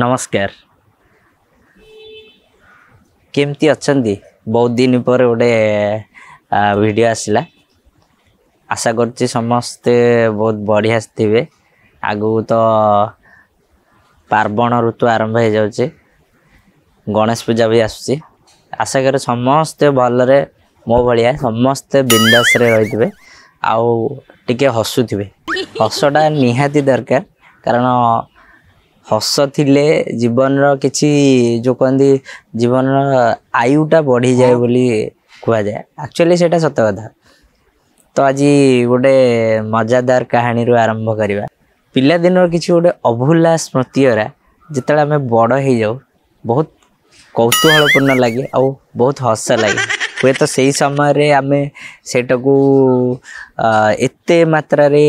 ନମସ୍କାର। କେମିତି ଅଛନ୍ତି? ବହୁତ ଦିନ ପରେ ଗୋଟେ ଭିଡ଼ିଓ ଆସିଲା। ଆଶା କରୁଛି ସମସ୍ତେ ବହୁତ ବଢ଼ିଆ ଥିବେ। ଆଗକୁ ତ ପାର୍ବଣ ଋତୁ ଆରମ୍ଭ ହେଇଯାଉଛି, ଗଣେଶ ପୂଜା ବି ଆସୁଛି। ଆଶା କରେ ସମସ୍ତେ ଭଲରେ, ମୋ ଭଳିଆ ସମସ୍ତେ ବିନ୍ଦାସରେ ରହିଥିବେ ଆଉ ଟିକେ ହସୁଥିବେ। ହସଟା ନିହାତି ଦରକାର, କାରଣ ହସ ଥିଲେ ଜୀବନର କିଛି, ଯେଉଁ କହନ୍ତି ଜୀବନର ଆୟୁଟା ବଢ଼ିଯାଏ ବୋଲି କୁହାଯାଏ। ଆକ୍ଚୁଆଲି ସେଇଟା ସତ କଥା। ତ ଆଜି ଗୋଟେ ମଜାଦାର କାହାଣୀରୁ ଆରମ୍ଭ କରିବା। ପିଲାଦିନର କିଛି ଗୋଟେ ଅଭୁଲା ସ୍ମୃତିଅରା ଯେତେବେଳେ ଆମେ ବଡ଼ ହେଇଯାଉ, ବହୁତ କୌତୁହଳପୂର୍ଣ୍ଣ ଲାଗେ ଆଉ ବହୁତ ହସ ଲାଗେ। ହୁଏତ ସେଇ ସମୟରେ ଆମେ ସେଇଟାକୁ ଏତେ ମାତ୍ରାରେ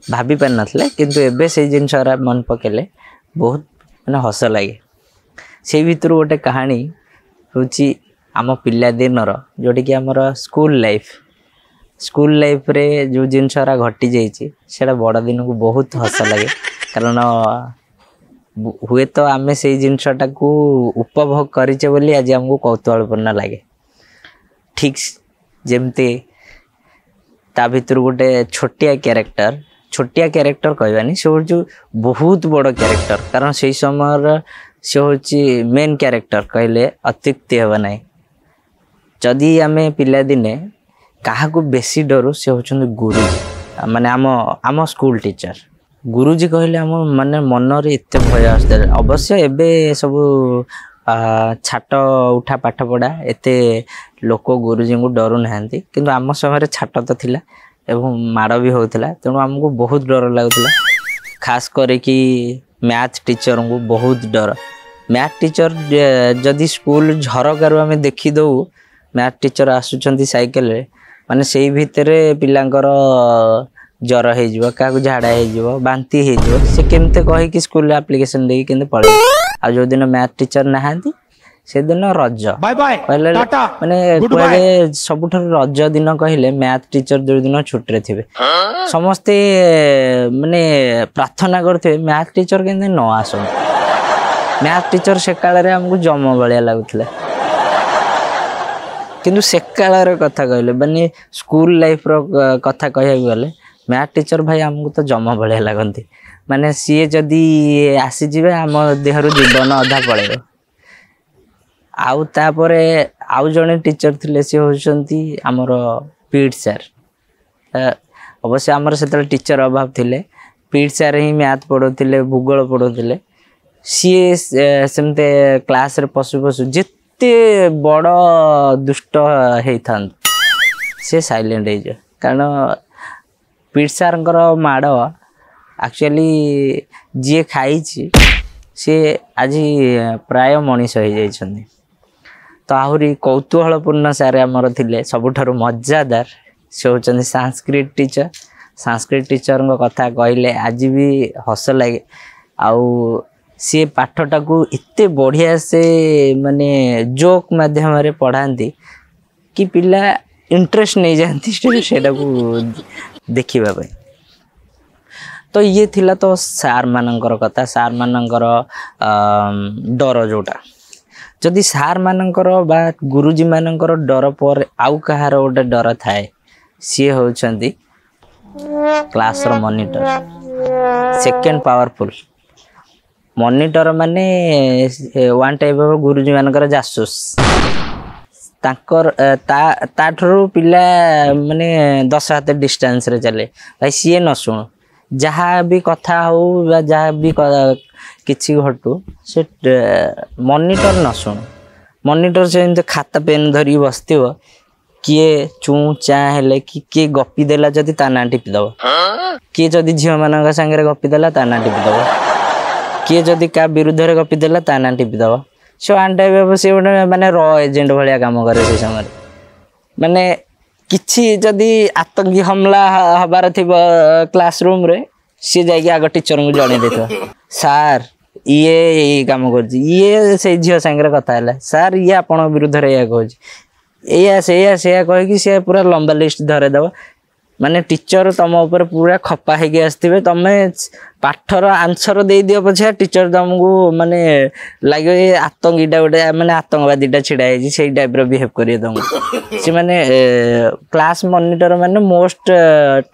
ଭାବି ପାରିନଥିଲେ, କିନ୍ତୁ ଏବେ ସେଇ ଜିନିଷରା ମନେ ପକେଇଲେ ବହୁତ ମାନେ ହସ ଲାଗେ। ସେଇ ଭିତରୁ ଗୋଟେ କାହାଣୀ ହେଉଛି ଆମ ପିଲାଦିନର, ଯେଉଁଟାକି ଆମର ସ୍କୁଲ ଲାଇଫ୍। ସ୍କୁଲ ଲାଇଫ୍ରେ ଯେଉଁ ଜିନିଷରା ଘଟିଯାଇଛି, ସେଇଟା ବଡ଼ ଦିନକୁ ବହୁତ ହସ ଲାଗେ, କାରଣ ହୁଏତ ଆମେ ସେଇ ଜିନିଷଟାକୁ ଉପଭୋଗ କରିଛେ ବୋଲି ଆଜି ଆମକୁ କୌତୁହଳପୂର୍ଣ୍ଣ ଲାଗେ। ଠିକ୍ ଯେମିତି ତା ଭିତରୁ ଗୋଟେ ଛୋଟିଆ କ୍ୟାରେକ୍ଟର, ଛୋଟିଆ କ୍ୟାରେକ୍ଟର କହିବାନି, ସେ ହେଉଛି ବହୁତ ବଡ଼ କ୍ୟାରେକ୍ଟର, କାରଣ ସେଇ ସମୟର ସେ ହେଉଛି ମେନ୍ କ୍ୟାରେକ୍ଟର କହିଲେ ଅତ୍ୟୁକ୍ତି ହେବ ନାହିଁ। ଯଦି ଆମେ ପିଲାଦିନେ କାହାକୁ ବେଶୀ ଡରୁ, ସେ ହେଉଛନ୍ତି ଗୁରୁଜୀ, ମାନେ ଆମ ସ୍କୁଲ ଟିଚର। ଗୁରୁଜୀ କହିଲେ ଆମ ମାନେ ମନରେ ଏତେ ଭୟ ଆସୁଥିଲା। ଅବଶ୍ୟ ଏବେ ସବୁ ଛାଟ ଉଠା ପାଠ ପଢ଼ା, ଏତେ ଲୋକ ଗୁରୁଜୀଙ୍କୁ ଡରୁ ନାହାନ୍ତି, କିନ୍ତୁ ଆମ ସମୟରେ ଛାଟ ତ ଥିଲା ଏବଂ ମାଡ଼ ବି ହେଉଥିଲା, ତେଣୁ ଆମକୁ ବହୁତ ଡର ଲାଗୁଥିଲା। ଖାସ କରିକି ମ୍ୟାଥ୍ ଟିଚରଙ୍କୁ ବହୁତ ଡର। ମ୍ୟାଥ୍ ଟିଚର ଯଦି ସ୍କୁଲ ଝରକାରୁ ଆମେ ଦେଖିଦେଉ ମ୍ୟାଥ୍ ଟିଚର ଆସୁଛନ୍ତି ସାଇକେଲରେ, ମାନେ ସେଇ ଭିତରେ ପିଲାଙ୍କର ଜ୍ୱର ହେଇଯିବ, କାହାକୁ ଝାଡ଼ା ହେଇଯିବ, ବାନ୍ତି ହେଇଯିବ, ସେ କେମିତି କହିକି ସ୍କୁଲରେ ଆପ୍ଲିକେସନ ଦେଇକି କେମିତି ପଳେଇବ। ଆଉ ଯେଉଁଦିନ ମ୍ୟାଥ୍ ଟିଚର ନାହାନ୍ତି, ସେଦିନ ରଜ କହିଲେ, ମାନେ କୁହାଯାଏ ସବୁଠାରୁ ରଜ ଦିନ କହିଲେ ମ୍ୟାଥ୍ ଟିଚର ଯୋଉଦିନ ଛୁଟିରେ ଥିବେ। ସମସ୍ତେ ମାନେ ପ୍ରାର୍ଥନା କରୁଥିବେ ମ୍ୟାଥ୍ ଟିଚର କେମିତି ନ ଆସନ୍ତୁ। ମ୍ୟାଥ୍ ଟିଚର ସେକାଳରେ ଆମକୁ ଜମ ଭଳିଆ ଲାଗୁଥିଲା। କିନ୍ତୁ ସେକାଳର କଥା କହିଲେ, ମାନେ ସ୍କୁଲ ଲାଇଫର କଥା କହିବାକୁ ଗଲେ, ମ୍ୟାଥ୍ ଟିଚର ଭାଇ ଆମକୁ ତ ଜମ ଭଳିଆ ଲାଗନ୍ତି। ମାନେ ସିଏ ଯଦି ଆସିଯିବେ, ଆମ ଦେହରୁ ଜୀବନ ଅଧା ପଳେଇବ। ଆଉ ତାପରେ ଆଉ ଜଣେ ଟିଚର ଥିଲେ, ସିଏ ହେଉଛନ୍ତି ଆମର ପିଟି ସାର୍। ଅବଶ୍ୟ ଆମର ସେତେବେଳେ ଟିଚର ଅଭାବ ଥିଲେ, ପିଟି ସାର୍ ହିଁ ମ୍ୟାଥ୍ ପଢ଼ଉଥିଲେ, ଭୂଗୋଳ ପଢ଼ଉଥିଲେ। ସିଏ ସେମିତି କ୍ଲାସ୍ରେ ପଶୁ ପଶୁ ଯେତେ ବଡ଼ ଦୁଷ୍ଟ ହେଇଥାନ୍ତୁ, ସେ ସାଇଲେଣ୍ଟ ହେଇଯିବ, କାରଣ ପିଟି ସାର୍ଙ୍କର ମାଡ଼ ଆକ୍ଚୁଆଲି ଯିଏ ଖାଇଛି, ସିଏ ଆଜି ପ୍ରାୟ ମଣିଷ ହେଇଯାଇଛନ୍ତି। ତ ଆହୁରି କୌତୁହଳପୂର୍ଣ୍ଣ ସାର୍ ଆମର ଥିଲେ, ସବୁଠାରୁ ମଜାଦାର, ସେ ହେଉଛନ୍ତି ସାଂସ୍କ୍ରିଟ ଟିଚର। ସାଂସ୍କ୍ରିଟ ଟିଚରଙ୍କ କଥା କହିଲେ ଆଜି ବି ହସ ଲାଗେ। ଆଉ ସିଏ ପାଠଟାକୁ ଏତେ ବଢ଼ିଆ ସେ ମାନେ ଜୋକ୍ ମାଧ୍ୟମରେ ପଢ଼ାନ୍ତି କି ପିଲା ଇଣ୍ଟରେଷ୍ଟ ନେଇଯାଆନ୍ତି ସେଇଟାକୁ ଦେଖିବା ପାଇଁ। ତ ଇଏ ଥିଲା ତ ସାର୍ ମାନଙ୍କର କଥା, ସାର୍ ମାନଙ୍କର ଡର ଯେଉଁଟା। ଯଦି ସାର୍ ମାନଙ୍କର ବା ଗୁରୁଜୀ ମାନଙ୍କର ଡର ପରେ ଆଉ କାହାର ଗୋଟେ ଡର ଥାଏ, ସିଏ ହେଉଛନ୍ତି କ୍ଲାସ୍ର ମନିଟର, ସେକେଣ୍ଡ ପାୱାରଫୁଲ୍। ମନିଟର ମାନେ ୱାନ୍ ଟାଇପ୍ ଅଫ୍ ଗୁରୁଜୀ ମାନଙ୍କର ଜାସୁସ। ତାଙ୍କର ତାଠାରୁ ପିଲା ମାନେ 10 ହାତ ଡିଷ୍ଟାନ୍ସରେ ଚାଲେ। ଭାଇ ସିଏ ନ ଶୁଣୁ, ଯାହା ବି କଥା ହଉ ବା ଯାହା ବି କିଛି ଘଟୁ, ସେ ମନିଟର ନ ଶୁଣୁ। ମନିଟର ସେମିତି ଖାତା ପେନ୍ ଧରିକି ବସିଥିବ, କିଏ ଚୁଁ ଚାଁ ହେଲେ କି କିଏ ଗପି ଦେଲା ଯଦି, ତା ନାଁ ଟିପିଦବ। କିଏ ଯଦି ଝିଅମାନଙ୍କ ସାଙ୍ଗରେ ଗପି ଦେଲା, ତା ନାଁ ଟିପିଦବ। କିଏ ଯଦି କାହା ବିରୁଦ୍ଧରେ ଗପି ଦେଲା, ତା ନାଁ ଟିପିଦବ। ସେ ୱାନ୍ ଟାଇପ୍ ଅଫ୍ ସେ ଗୋଟେ ମାନେ ର ଏଜେଣ୍ଟ ଭଳିଆ କାମ କରେ ସେଇ ସମୟରେ। ମାନେ କିଛି ଯଦି ଆତଙ୍କୀ ହମଲା ହବାର ଥିବ କ୍ଲାସ ରୁମ୍ରେ, ସିଏ ଯାଇକି ଆଗ ଟିଚରଙ୍କୁ ଜଣେଇ ଦେଇଥିବ, ସାର୍ ଇଏ ଏଇ କାମ କରୁଛି, ଇଏ ସେଇ ଝିଅ ସାଙ୍ଗରେ କଥା ହେଲା, ସାର୍ ଇଏ ଆପଣଙ୍କ ବିରୁଦ୍ଧରେ ଏଇଆ କହୁଛି, ଏଇଆ ସେଇଆ ସେଇଆ କହିକି ସିଏ ପୁରା ଲମ୍ବା ଲିଷ୍ଟ ଧରେଇଦବ। ମାନେ ଟିଚର ତମ ଉପରେ ପୁରା ଖପା ହେଇକି ଆସିଥିବେ। ତମେ ପାଠର ଆନ୍ସର ଦେଇଦିଅ ପଛେ, ଟିଚର ତମକୁ ମାନେ ଲାଗିବ ଏ ଆତଙ୍କୀଟା ଗୋଟେ, ମାନେ ଆତଙ୍କବାଦୀଟା ଛିଡା ହେଇଛି, ସେଇ ଟାଇପର ବିହେଭ କରିବେ ତମକୁ। ସେମାନେ କ୍ଲାସ ମନିଟର ମାନେ ମୋଷ୍ଟ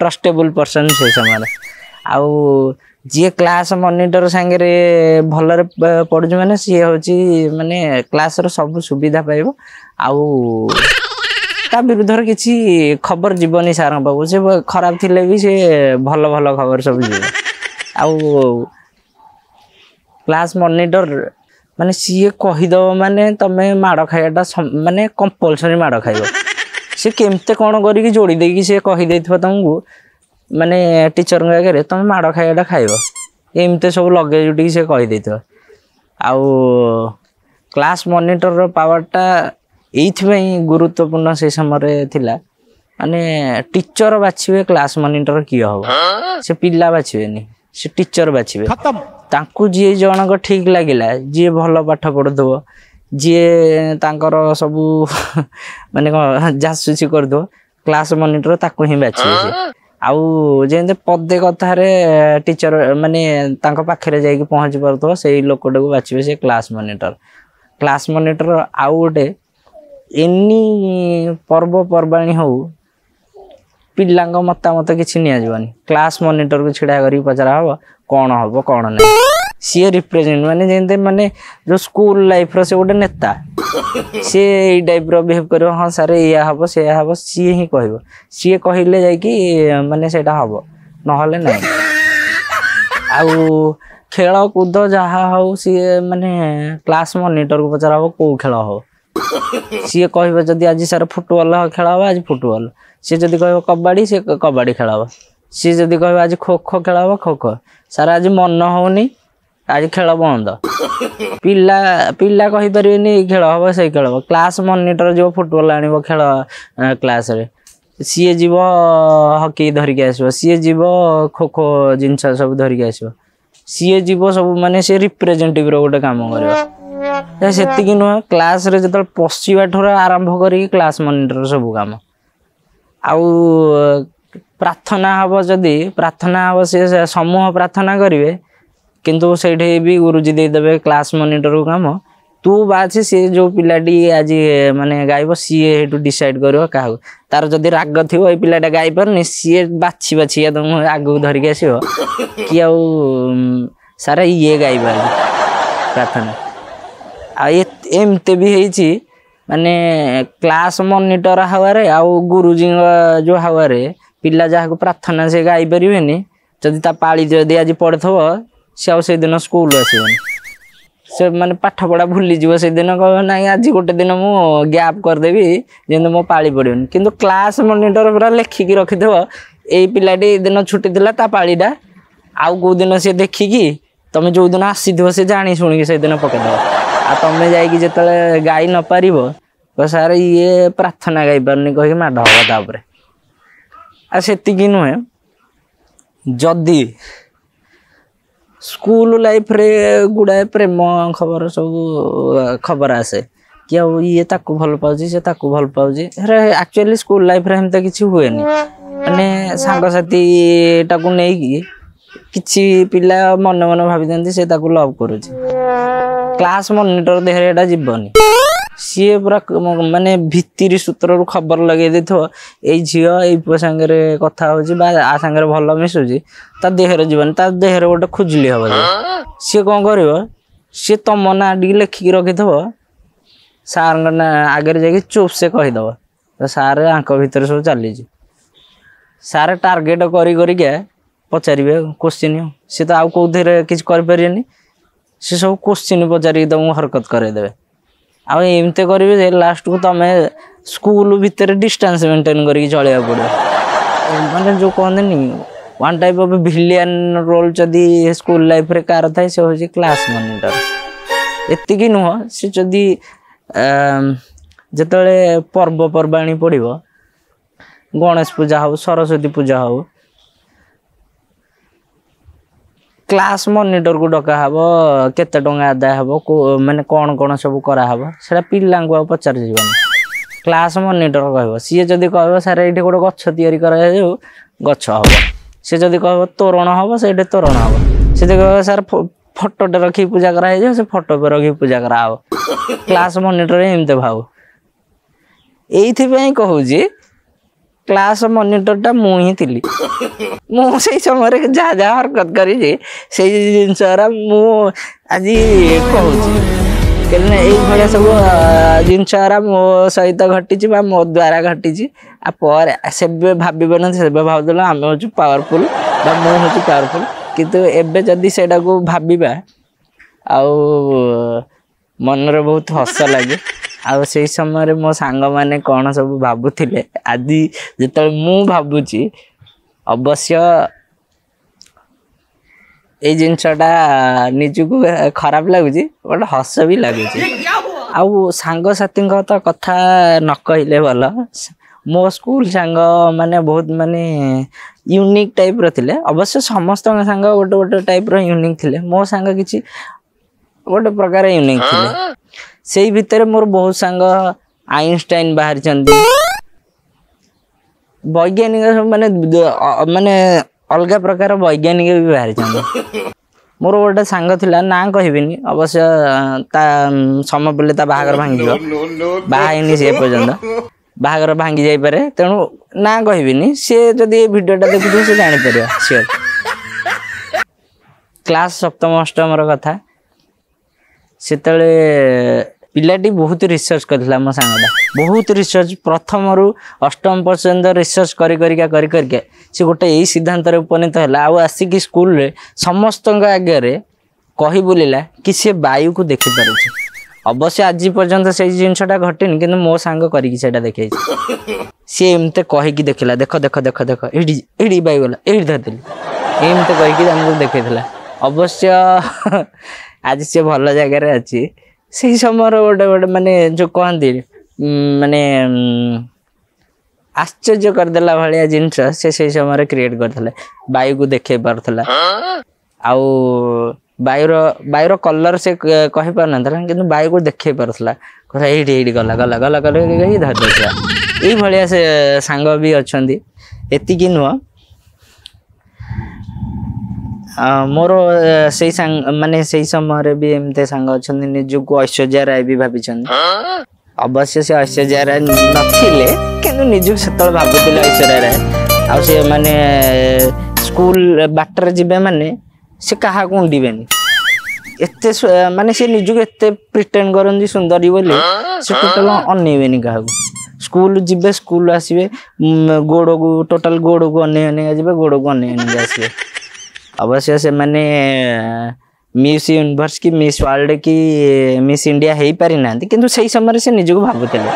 ଟ୍ରଷ୍ଟେବୁଲ ପର୍ସନ ସେ ସମୟରେ। ଆଉ ଯିଏ କ୍ଲାସ ମନିଟର ସାଙ୍ଗରେ ଭଲରେ ପଢୁଛି, ମାନେ ସିଏ ହଉଛି ମାନେ କ୍ଲାସର ସବୁ ସୁବିଧା ପାଇବ, ଆଉ ତା ବିରୁଦ୍ଧରେ କିଛି ଖବର ଯିବନି ସାରଙ୍କ ପାଖକୁ। ସେ ଖରାପ ଥିଲେ ବି ସେ ଭଲ ଭଲ ଖବର ସବୁ ଯିବ। ଆଉ କ୍ଲାସ ମନିଟର ମାନେ ସିଏ କହିଦବ ମାନେ ତମେ ମାଡ଼ ଖାଇବାଟା ମାନେ କମ୍ପଲସରି ମାଡ଼ ଖାଇବ। ସେ କେମିତି କଣ କରିକି ଯୋଡ଼ି ଦେଇକି ସେ କହିଦେଇଥିବ ତମକୁ, ମାନେ ଟିଚରଙ୍କ ଆଗରେ ତମେ ମାଡ଼ ଖାଇବାଟା ଖାଇବ, ଏମିତି ସବୁ ଲଗେଇ ଜୁଟିକି ସେ କହିଦେଇଥିବ। ଆଉ କ୍ଲାସ ମନିଟରର ପାୱାରଟା ଏଇଥିପାଇଁ ଗୁରୁତ୍ୱପୂର୍ଣ୍ଣ ସେଇ ସମୟରେ ଥିଲା, ମାନେ ଟିଚର ବାଛିବେ କ୍ଲାସ ମନିଟର କିଏ ହବ, ସେ ପିଲା ବାଛିବେନି, ସେ ଟିଚର ବାଛିବେ। ତାଙ୍କୁ ଯିଏ ଜଣକ ଠିକ ଲାଗିଲା, ଯିଏ ଭଲ ପାଠ ପଢୁଥିବ, ଯିଏ ତାଙ୍କର ସବୁ ମାନେ କଣ ଜାସୁସି କରୁଥିବ, କ୍ଲାସ ମନିଟର ତାକୁ ହିଁ ବାଛିବେ ସେ। ଆଉ ଯେମିତି ପଦେ କଥାରେ ଟିଚର ମାନେ ତାଙ୍କ ପାଖରେ ଯାଇକି ପହଞ୍ଚି ପାରୁଥିବ, ସେଇ ଲୋକଟାକୁ ବାଛିବେ ସେ କ୍ଲାସ ମନିଟର। କ୍ଲାସ ମନିଟର ଆଉ ଗୋଟେ, ଏନି ପର୍ବପର୍ବାଣୀ ହଉ, ପିଲାଙ୍କ ମତାମତ କିଛି ନିଆଯିବନି, କ୍ଲାସ ମନିଟରକୁ ଛିଡା କରିକି ପଚରା ହବ କଣ ହବ କଣ ନାହିଁ। ସିଏ ରିପ୍ରେଜେଣ୍ଟ ମାନେ ଯେମିତି ମାନେ ଯୋଉ ସ୍କୁଲ ଲାଇଫର ସେ ଗୋଟେ ନେତା, ସିଏ ଏଇ ଟାଇପର ବିହେଭ କରିବ। ହଁ ସାର୍, ଏଇଆ ହବ ସେଇଆ ହବ, ସିଏ ହିଁ କହିବ। ସିଏ କହିଲେ ଯାଇକି ମାନେ ସେଇଟା ହବ, ନହେଲେ ନାହିଁ। ଆଉ ଖେଳ କୁଦ ଯାହା ହଉ, ସିଏ ମାନେ କ୍ଲାସ ମନିଟରକୁ ପଚରା ହବ କୋଉ ଖେଳ ହବ। ସିଏ କହିବ ଯଦି ଆଜି ସାର୍ ଫୁଟବଲ ଖେଳ ହବ, ଆଜି ଫୁଟବଲ। ସିଏ ଯଦି କହିବ କବାଡି, ସିଏ କବାଡି ଖେଳ ହବ। ସିଏ ଯଦି କହିବ ଆଜି ଖୋ ଖୋ ଖେଳ ହବ, ଖୋ ଖୋ। ସାର୍ ଆଜି ମନ ହଉନି, ଆଜି ଖେଳ ବନ୍ଦ। ପିଲା ପିଲା କହିପାରିବେନି ଏଇ ଖେଳ ହବ ସେଇ ଖେଳ ହବ। କ୍ଲାସ ମନିଟର ଯିବ ଫୁଟବଲ ଆଣିବ ଖେଳ କ୍ଲାସରେ, ସିଏ ଯିବ ହକି ଧରିକି ଆସିବ, ସିଏ ଯିବ ଖୋ ଖୋ ଜିନିଷ ସବୁ ଧରିକି ଆସିବ, ସିଏ ଯିବ ସବୁ, ମାନେ ସିଏ ରିପ୍ରେଜେଣ୍ଟେଟିଭ ର ଗୋଟେ କାମ କରିବ। ସେତିକି ନୁହଁ, କ୍ଲାସରେ ଯେତେବେଳେ ପଶିବା ଠାରୁ ଆରମ୍ଭ କରିକି କ୍ଲାସ ମନିଟର ସବୁ କାମ। ଆଉ ପ୍ରାର୍ଥନା ହବ ଯଦି, ପ୍ରାର୍ଥନା ହବ, ସିଏ ସମୂହ ପ୍ରାର୍ଥନା କରିବେ, କିନ୍ତୁ ସେଇଠି ବି ଗୁରୁଜୀ ଦେଇଦେବେ କ୍ଲାସ ମନିଟରକୁ କାମ, ତୁ ବାଛେ। ସିଏ ଯୋଉ ପିଲାଟି ଆଜି ମାନେ ଗାଇବ, ସିଏ ସେଇଠୁ ଡିସାଇଡ କରିବ କାହାକୁ। ତାର ଯଦି ରାଗ ଥିବ ଏଇ ପିଲାଟା ଗାଇ ପାରୁନି, ସିଏ ବାଛି ବାଛି ତମକୁ ଆଗକୁ ଧରିକି ଆସିବ କି ଆଉ ସାର୍ ଇଏ ଗାଇପାରୁନି ପ୍ରାର୍ଥନା। ଆଉ ଏମିତି ବି ହେଇଛି, ମାନେ କ୍ଲାସ ମନିଟର ହାୱାରେ ଆଉ ଗୁରୁଜୀଙ୍କ ଯୋଉ ହାୱାରେ ପିଲା ଯାହାକୁ ପ୍ରାର୍ଥନା ସେ ଗାଇ ପାରିବେନି, ଯଦି ତା ପାଳି ଯଦି ଆଜି ପଡିଥିବ, ସେ ଆଉ ସେଇଦିନ ସ୍କୁଲ ଆସିବନି। ସେ ମାନେ ପାଠ ପଢା ଭୁଲିଯିବ ସେଦିନ, କହିବ ନାଇଁ ଆଜି ଗୋଟେ ଦିନ ମୁଁ ଗ୍ୟାପ୍ କରିଦେବି ଯେମିତି ମୋ ପାଳି ପଡିବନି। କିନ୍ତୁ କ୍ଲାସ ମନିଟର ପୁରା ଲେଖିକି ରଖିଥିବ ଏଇ ପିଲାଟି ଏଇ ଦିନ ଛୁଟି ଥିଲା, ତା ପାଳିଟା ଆଉ କୋଉ ଦିନ ସିଏ ଦେଖିକି ତମେ ଯୋଉ ଦିନ ଆସିଥିବ ସେ ଜାଣି ଶୁଣିକି ସେଇଦିନ ପକେଇଦବ। ଆଉ ତମେ ଯାଇକି ଯେତେବେଳେ ଗାଇ ନ ପାରିବ, ସାର୍ ଇଏ ପ୍ରାର୍ଥନା ଗାଇ ପାରୁନି କହିକି ମାଡ଼ ହବ ତାପରେ। ଆଉ ସେତିକି ନୁହେଁ, ଯଦି ସ୍କୁଲ ଲାଇଫରେ ଗୁଡ଼ାଏ ପ୍ରେମ ଖବର ସବୁ ଖବର ଆସେ କି ଆଉ ଇଏ ତାକୁ ଭଲ ପାଉଛି, ସେ ତାକୁ ଭଲ ପାଉଛି। ହେରା ଆକ୍ଚୁଆଲି ସ୍କୁଲ ଲାଇଫରେ ଏମିତି କିଛି ହୁଏନି। ମାନେ ସାଙ୍ଗସାଥିଟାକୁ ନେଇକି କିଛି ପିଲା ମନେ ମନେ ଭାବିଦିଅନ୍ତି ସେ ତାକୁ ଲଭ୍ କରୁଛି। କ୍ଲାସ ମନିଟର ଦେହରେ ଏଇଟା ଯିବନି। ସିଏ ପୁରା ମାନେ ଭିତିରି ସୂତ୍ରରୁ ଖବର ଲଗେଇ ଦେଇଥିବ ଏଇ ଝିଅ ଏଇ ପୁଅ ସାଙ୍ଗରେ କଥା ହଉଛି ବା ଆ ସାଙ୍ଗରେ ଭଲ ମିଶୁଛି। ତା ଦେହରେ ଯିବନି, ତା ଦେହରେ ଗୋଟେ ଖୁଜୁଲି ହବ। ସିଏ କଣ କରିବ? ସିଏ ତମ ନାଁ ଟିକେ ଲେଖିକି ରଖିଥିବ, ସାରଙ୍କ ନାଁ ଆଗରେ ଯାଇକି ଚୁପ୍ ସେ କହିଦବ, ସାର୍ ଆଙ୍କ ଭିତରେ ସବୁ ଚାଲିଛି। ସାର୍ ଟାର୍ଗେଟ କରି କରିକା ପଚାରିବେ କୋଶ୍ଚିନ୍। ସେ ତ ଆଉ କୋଉଥିରେ କିଛି କରିପାରିବେନି, ସେ ସବୁ କୋଶ୍ଚିନ୍ ପଚାରିକି ତମକୁ ହରକତ କରେଇଦେବେ। ଆଉ ଏମିତି କରିବେ ଯେ ଲାଷ୍ଟକୁ ତମେ ସ୍କୁଲ ଭିତରେ ଡିଷ୍ଟାନ୍ସ ମେଣ୍ଟେନ କରିକି ଚଳିବାକୁ ପଡ଼ିବ। ମାନେ ଯୋଉ କହନ୍ତିନି one type of villain role ଯଦି ସ୍କୁଲ ଲାଇଫରେ କାହାର ଥାଏ, ସେ ହେଉଛି କ୍ଲାସ ମନିଟର। ଏତିକି ନୁହଁ, ସେ ଯଦି ଯେତେବେଳେ ପର୍ବପର୍ବାଣୀ ପଡ଼ିବ, ଗଣେଶ ପୂଜା ହଉ ସରସ୍ୱତୀ ପୂଜା ହଉ, କ୍ଲାସ ମନିଟରକୁ ଡକା ହବ। କେତେ ଟଙ୍କା ଆଦାୟ ହବ, ମାନେ କଣ କଣ ସବୁ କରାହବ, ସେଇଟା ପିଲାଙ୍କୁ ଆଉ ପଚରାଯିବନି। କ୍ଲାସ୍ ମନିଟର କହିବ, ସିଏ ଯଦି କହିବ ସାର୍ ଏଇଠି ଗୋଟେ ଗଛ ତିଆରି କରାଯାଉ, ଗଛ ହବ। ସେ ଯଦି କହିବ ତୋରଣ ହବ, ସେଇଠି ତୋରଣ ହବ। ସେ ଯଦି କହିବ ସାର୍ ଫଟୋଟେ ରଖିକି ପୂଜା କରାହେଇଯିବ, ସେ ଫଟୋ ରଖିକି ପୂଜା କରାହବ। କ୍ଲାସ୍ ମନିଟର ଏମିତି ଭାବୁ। ଏଇଥିପାଇଁ କହୁଛି କ୍ଲାସ୍ ମନିଟରଟା ମୁଁ ହିଁ ଥିଲି। ମୁଁ ସେଇ ସମୟରେ ଯାହା ଯାହା ହରକତ କରିଛି ସେଇ ଜିନିଷ ଗୁରା ମୁଁ ଆଜି କହୁଛି, କାହିଁକିନା ଏଇଭଳିଆ ସବୁ ଜିନିଷ ଗୁରା ମୋ ସହିତ ଘଟିଛି ବା ମୋ ଦ୍ୱାରା ଘଟିଛି। ଆଉ ପରେ ସେବେ ଭାବି ପାରୁନାହାନ୍ତି, ସେବେ ଭାବୁଥିଲୁ ଆମେ ହେଉଛୁ ପାୱାରଫୁଲ୍ ବା ମୁଁ ହେଉଛି ପାୱାରଫୁଲ୍, କିନ୍ତୁ ଏବେ ଯଦି ସେଇଟାକୁ ଭାବିବା ଆଉ ମନରେ ବହୁତ ହସ ଲାଗେ। ଆଉ ସେଇ ସମୟରେ ମୋ ସାଙ୍ଗମାନେ କ'ଣ ସବୁ ଭାବୁଥିଲେ ଆଜି ଯେତେବେଳେ ମୁଁ ଭାବୁଛି, ଅବଶ୍ୟ ଏଇ ଜିନିଷଟା ନିଜକୁ ଖରାପ ଲାଗୁଛି, ଗୋଟେ ହସ ବି ଲାଗୁଛି। ଆଉ ସାଙ୍ଗସାଥିଙ୍କ ତ କଥା ନ କହିଲେ ଭଲ। ମୋ ସ୍କୁଲ ସାଙ୍ଗ ମାନେ ବହୁତ ମାନେ ୟୁନିକ୍ ଟାଇପ୍ର ଥିଲେ। ଅବଶ୍ୟ ସମସ୍ତଙ୍କ ସାଙ୍ଗ ଗୋଟେ ଗୋଟେ ଟାଇପ୍ର ୟୁନିକ୍ ଥିଲେ, ମୋ ସାଙ୍ଗ କିଛି ଗୋଟେ ପ୍ରକାର ୟୁନିକ୍ ଥିଲେ। ସେଇ ଭିତରେ ମୋର ବହୁତ ସାଙ୍ଗ ଆଇନଷ୍ଟାଇନ ବାହାରିଛନ୍ତି, ବୈଜ୍ଞାନିକ ମାନେ ମାନେ ଅଲଗା ପ୍ରକାର ବୈଜ୍ଞାନିକ ବି ବାହାରିଛନ୍ତି। ମୋର ଗୋଟେ ସାଙ୍ଗ ଥିଲା, ନାଁ କହିବିନି, ଅବଶ୍ୟ ତା ସମୟ ପଡ଼ିଲେ ତା ବାହାଘର ଭାଙ୍ଗିଯିବ, ବାହା ହେଇନି ସେ ପର୍ଯ୍ୟନ୍ତ, ବାହାଘର ଭାଙ୍ଗି ଯାଇପାରେ, ତେଣୁ ନାଁ କହିବିନି। ସିଏ ଯଦି ଏ ଭିଡ଼ିଓଟା ଦେଖୁଥିବ ସେ ଜାଣିପାରିବ ସିଓର। କ୍ଲାସ୍ ସପ୍ତମ ଅଷ୍ଟମର କଥା, ସେତେବେଳେ ପିଲାଟି ବହୁତ ରିସର୍ଚ୍ଚ କରିଥିଲା। ମୋ ସାଙ୍ଗଟା ବହୁତ ରିସର୍ଚ୍ଚ, ପ୍ରଥମରୁ ଅଷ୍ଟମ ପର୍ଯ୍ୟନ୍ତ ରିସର୍ଚ୍ଚ କରି କରିକା କରି କରିକା ସେ ଗୋଟେ ଏଇ ସିଦ୍ଧାନ୍ତରେ ଉପନୀତ ହେଲା। ଆଉ ଆସିକି ସ୍କୁଲରେ ସମସ୍ତଙ୍କ ଆଗରେ କହି ବୁଲିଲା କି ସେ ବାୟୁକୁ ଦେଖିପାରୁଛି। ଅବଶ୍ୟ ଆଜି ପର୍ଯ୍ୟନ୍ତ ସେଇ ଜିନିଷଟା ଘଟିନି, କିନ୍ତୁ ମୋ ସାଙ୍ଗ କରିକି ସେଇଟା ଦେଖେଇଛି। ସିଏ ଏମିତି କହିକି ଦେଖିଲା, ଦେଖ ଦେଖ ଦେଖ ଦେଖ, ଏଇଠି ଏଇଠି ବାୟୁ ଗଲା, ଏଇଠି ଧରିଥିଲି, ଏମିତି କହିକି ଆମକୁ ଦେଖେଇଥିଲା। ଅବଶ୍ୟ ଆଜି ସେ ଭଲ ଜାଗାରେ ଅଛି। ସେଇ ସମୟର ଗୋଟେ ଗୋଟେ ମାନେ ଯୋଉ କହନ୍ତି ମାନେ ଆଶ୍ଚର୍ଯ୍ୟ କରିଦେଲା ଭଳିଆ ଜିନିଷ ସେ ସେଇ ସମୟରେ କ୍ରିଏଟ୍ କରିଥିଲା। ବାୟୁକୁ ଦେଖେଇ ପାରୁଥିଲା, ଆଉ ବାୟୁର କଲର୍ ସେ କହିପାରୁନଥିଲା, କିନ୍ତୁ ବାୟୁକୁ ଦେଖେଇ ପାରୁଥିଲା। ଏଇଠି ଏଇଠି ଗଲା ଗଲା ଗଲା ଗଲା କହି ଧରି ଦେଉଥିଲା। ଏଇଭଳିଆ ସେ ସାଙ୍ଗ ବି ଅଛନ୍ତି। ଏତିକି ନୁହଁ, ମୋର ସେଇ ସାଙ୍ଗ ମାନେ ସେଇ ସମୟରେ ବି ଏମିତି ସାଙ୍ଗ ଅଛନ୍ତି ନିଜକୁ ଐଶ୍ୱର୍ଯ୍ୟା ରାୟ ବି ଭାବିଛନ୍ତି। ଅବଶ୍ୟ ସେ ଐଶ୍ୱର୍ଯ୍ୟା ରାୟ ନଥିଲେ, କିନ୍ତୁ ନିଜକୁ ସେତେବେଳେ ଭାବୁଥିଲେ ଐଶ୍ୱର୍ଯ୍ୟା ରାୟ। ଆଉ ସେ ମାନେ ସ୍କୁଲ ବାଟରେ ଯିବେ ମାନେ ସେ କାହାକୁ ଉଣ୍ଡିବେନି, ଏତେ ମାନେ ସେ ନିଜକୁ ଏତେ ପ୍ରିଟେଣ୍ଡ କରନ୍ତି ସୁନ୍ଦରୀ ବୋଲି, ସେ ଟୋଟାଲ ଅନେଇବେନି କାହାକୁ। ସ୍କୁଲ ଯିବେ, ସ୍କୁଲ ଆସିବେ, ଗୋଡ଼କୁ ଟୋଟାଲ ଗୋଡ଼କୁ ଅନେଇ ଅନେଇ ଯିବେ, ଗୋଡ଼କୁ ଅନେଇ ଅନେଇ ଆସିବେ। ଅବଶ୍ୟ ସେମାନେ ମିସ୍ ୟୁନିଭର୍ସ କି ମିସ୍ ୱାର୍ଲଡ କି ମିସ୍ ଇଣ୍ଡିଆ ହେଇପାରିନାହାନ୍ତି, କିନ୍ତୁ ସେଇ ସମୟରେ ସେ ନିଜକୁ ଭାବୁଥିଲେ।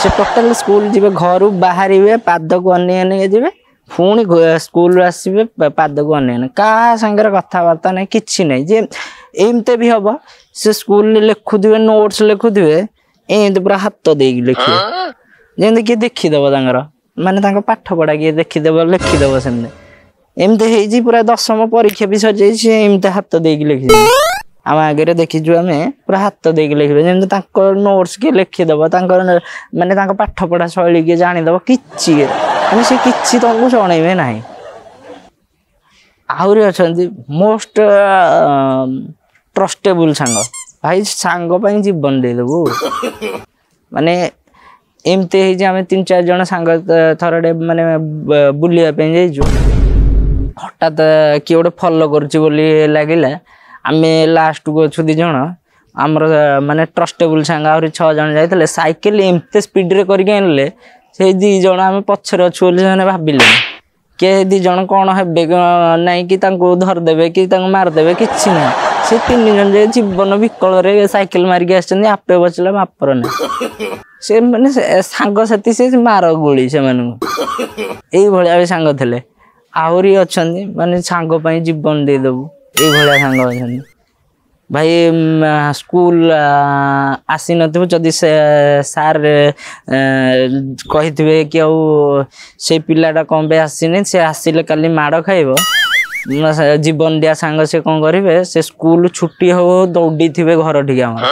ସେ ଟୋଟାଲ ସ୍କୁଲ ଯିବେ, ଘରୁ ବାହାରିବେ, ପାଦକୁ ଅନେଇ ଅନେଇ ଯିବେ, ପୁଣି ସ୍କୁଲରୁ ଆସିବେ, ପାଦକୁ ଅନେଇ ଅନେଇ, କାହା ସାଙ୍ଗରେ କଥାବାର୍ତ୍ତା ନାହିଁ, କିଛି ନାହିଁ। ଯେ ଏମିତି ବି ହବ, ସେ ସ୍କୁଲରେ ଲେଖୁଥିବେ, ନୋଟ୍ସ ଲେଖୁଥିବେ, ଏମିତି ପୁରା ହାତ ଦେଇକି ଲେଖିବେ, ଯେମିତି କିଏ ଦେଖିଦବ ତାଙ୍କର, ମାନେ ତାଙ୍କ ପାଠ ପଢା କିଏ ଦେଖିଦବ, ଲେଖିଦବ ସେମିତି। ଏମିତି ହେଇଛି ପୁରା ଦଶମ ପରୀକ୍ଷା ବି ସରିଯାଇଛି, ସେ ଏମିତି ହାତ ଦେଇକି ଲେଖିଛନ୍ତି। ଆମ ଆଗରେ ଦେଖିଛୁ ଆମେ, ପୁରା ହାତ ଦେଇକି ଲେଖିବେ, ଯେମିତି ତାଙ୍କ ନୋଟ୍ସ କିଏ ଲେଖିଦବ, ତାଙ୍କର ମାନେ ତାଙ୍କ ପାଠ ପଢା ଶୈଳୀ କିଏ ଜାଣିଦବ, କିଛି ମାନେ ସେ କିଛି ତମକୁ ଜଣେଇବେ ନାହିଁ। ଆହୁରି ଅଛନ୍ତି ମୋଷ୍ଟ ଟ୍ରଷ୍ଟେବୁଲ ସାଙ୍ଗ, ଭାଇ ସାଙ୍ଗ ପାଇଁ ଜୀବନ ଦେଇଦେବୁ। ମାନେ ଏମିତି ହେଇଛି, ଆମେ 3-4 ଜଣ ସାଙ୍ଗ ଥରଟେ ମାନେ ବୁଲିବା ପାଇଁ ଯାଇଛୁ, ହଠାତ୍ କିଏ ଗୋଟେ ଫଲୋ କରୁଛି ବୋଲି ଲାଗିଲା। ଆମେ ଲାଷ୍ଟକୁ ଅଛୁ 2 ଜଣ, ଆମର ମାନେ ଟ୍ରଷ୍ଟେବୁଲ ସାଙ୍ଗ ଆହୁରି 6 ଜଣ ଯାଇଥିଲେ। ସାଇକେଲ ଏମିତି ସ୍ପିଡରେ କରିକି ଆଣିଲେ, ସେଇ 2 ଜଣ ଆମେ ପଛରେ ଅଛୁ ବୋଲି ସେମାନେ ଭାବିଲେନି। କିଏ 2 ଜଣ କ'ଣ ହେବେ ନାଇଁ କି ତାଙ୍କୁ ଧରିଦେବେ କି ତାଙ୍କୁ ମାରିଦେବେ, କିଛି ନାହିଁ। ସେ 3 ଜଣ ଯାଇ ଜୀବନ ବିକଳରେ ସାଇକେଲ ମାରିକି ଆସିଛନ୍ତି, ଆପେ ବଚିଲା ମାପର ନାହିଁ। ସେ ମାନେ ସାଙ୍ଗସାଥି ସେ ମାର ଗୁଳି ସେମାନଙ୍କୁ, ଏଇଭଳିଆ ବି ସାଙ୍ଗ ଥିଲେ। ଆହୁରି ଅଛନ୍ତି ମାନେ ସାଙ୍ଗ ପାଇଁ ଜୀବନ ଦେଇଦେବୁ, ଏଇଭଳିଆ ସାଙ୍ଗ ଅଛନ୍ତି। ଭାଇ ସ୍କୁଲ ଆସିନଥିବ, ଯଦି ସେ ସାର୍ କହିଥିବେ କି ଆଉ ସେଇ ପିଲାଟା କ'ଣ ପାଇଁ ଆସିନି, ସେ ଆସିଲେ କାଲି ମାଡ଼ ଖାଇବ, ଜୀବନ ଦିଆ ସାଙ୍ଗ ସେ କ'ଣ କରିବେ, ସେ ସ୍କୁଲ ଛୁଟି ହଉ ଦୌଡ଼ିଥିବେ ଘର ଠିକି ଆମର।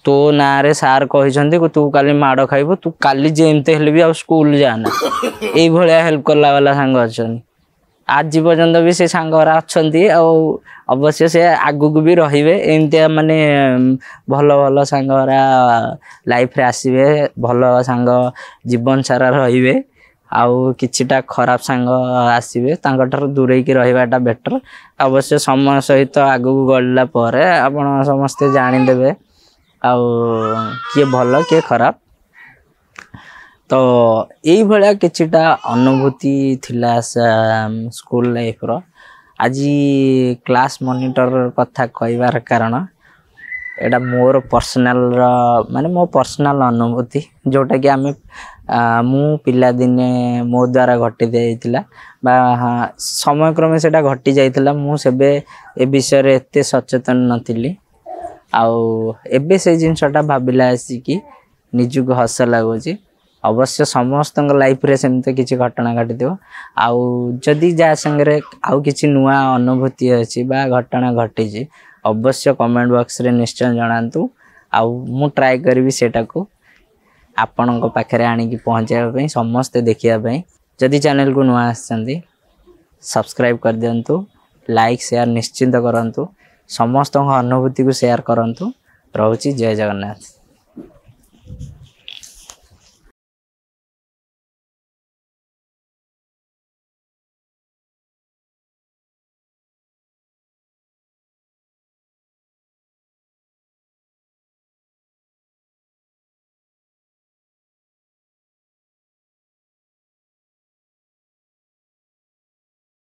ତୋ ନାଁରେ ସାର୍ କହିଛନ୍ତି ତୁ କାଲି ମାଡ଼ ଖାଇବୁ, ତୁ କାଲି ଯେମିତି ହେଲେ ବି ଆଉ ସ୍କୁଲ ଯାଆନା। ଏଇଭଳିଆ ହେଲ୍ପ କଲା ବାଲା ସାଙ୍ଗ ଅଛନ୍ତି। ଆଜି ପର୍ଯ୍ୟନ୍ତ ବି ସେ ସାଙ୍ଗରା ଅଛନ୍ତି, ଆଉ ଅବଶ୍ୟ ସେ ଆଗକୁ ବି ରହିବେ। ଏମିତିଆ ମାନେ ଭଲ ଭଲ ସାଙ୍ଗରା ଲାଇଫରେ ଆସିବେ, ଭଲ ସାଙ୍ଗ ଜୀବନ ସାରା ରହିବେ, ଆଉ କିଛିଟା ଖରାପ ସାଙ୍ଗ ଆସିବେ, ତାଙ୍କଠାରୁ ଦୂରେଇକି ରହିବାଟା ବେଟର। ଅବଶ୍ୟ ସମୟ ସହିତ ଆଗକୁ ଗଡ଼ିଲା ପରେ ଆପଣ ସମସ୍ତେ ଜାଣିଦେବେ ଆଉ କିଏ ଭଲ କିଏ ଖରାପ। ତ ଏଇଭଳିଆ କିଛିଟା ଅନୁଭୂତି ଥିଲା ସ୍କୁଲ ଲାଇଫର। ଆଜି କ୍ଲାସ୍ ମନିଟର କଥା କହିବାର କାରଣ ଏଇଟା ମୋର ପର୍ସନାଲର, ମାନେ ମୋ ପର୍ସନାଲ ଅନୁଭୂତି, ଯେଉଁଟାକି ଆମେ ମୁଁ ପିଲାଦିନେ ମୋ ଦ୍ୱାରା ଘଟି ଯାଇଥିଲା ବା ସମୟକ୍ରମେ ସେଇଟା ଘଟି ଯାଇଥିଲା। ମୁଁ ସେବେ ଏ ବିଷୟରେ ଏତେ ସଚେତନ ନଥିଲି, ଆଉ ଏବେ ସେଇ ଜିନିଷଟା ଭାବିଲା ଆସିକି ନିଜକୁ ହସ ଲାଗୁଛି। ଅବଶ୍ୟ ସମସ୍ତଙ୍କ ଲାଇଫରେ ସେମିତି କିଛି ଘଟଣା ଘଟିଥିବ, ଆଉ ଯଦି ଯାହା ସାଙ୍ଗରେ ଆଉ କିଛି ନୂଆ ଅନୁଭୂତି ଅଛି ବା ଘଟଣା ଘଟିଛି, ଅବଶ୍ୟ କମେଣ୍ଟ ବକ୍ସରେ ନିଶ୍ଚୟ ଜଣାନ୍ତୁ, ଆଉ ମୁଁ ଟ୍ରାଏ କରିବି ସେଇଟାକୁ ଆପଣଙ୍କ ପାଖରେ ଆଣିକି ପହଞ୍ଚାଇବା ପାଇଁ, ସମସ୍ତେ ଦେଖିବା ପାଇଁ। ଯଦି ଚ୍ୟାନେଲକୁ ନୂଆ ଆସିଛନ୍ତି ସବସ୍କ୍ରାଇବ୍ କରିଦିଅନ୍ତୁ, ଲାଇକ୍ ସେୟାର ନିଶ୍ଚିନ୍ତ କରନ୍ତୁ, ସମସ୍ତଙ୍କ ଅନୁଭୂତିକୁ ସେୟାର କରନ୍ତୁ। ରହୁଛି, ଜୟ ଜଗନ୍ନାଥ।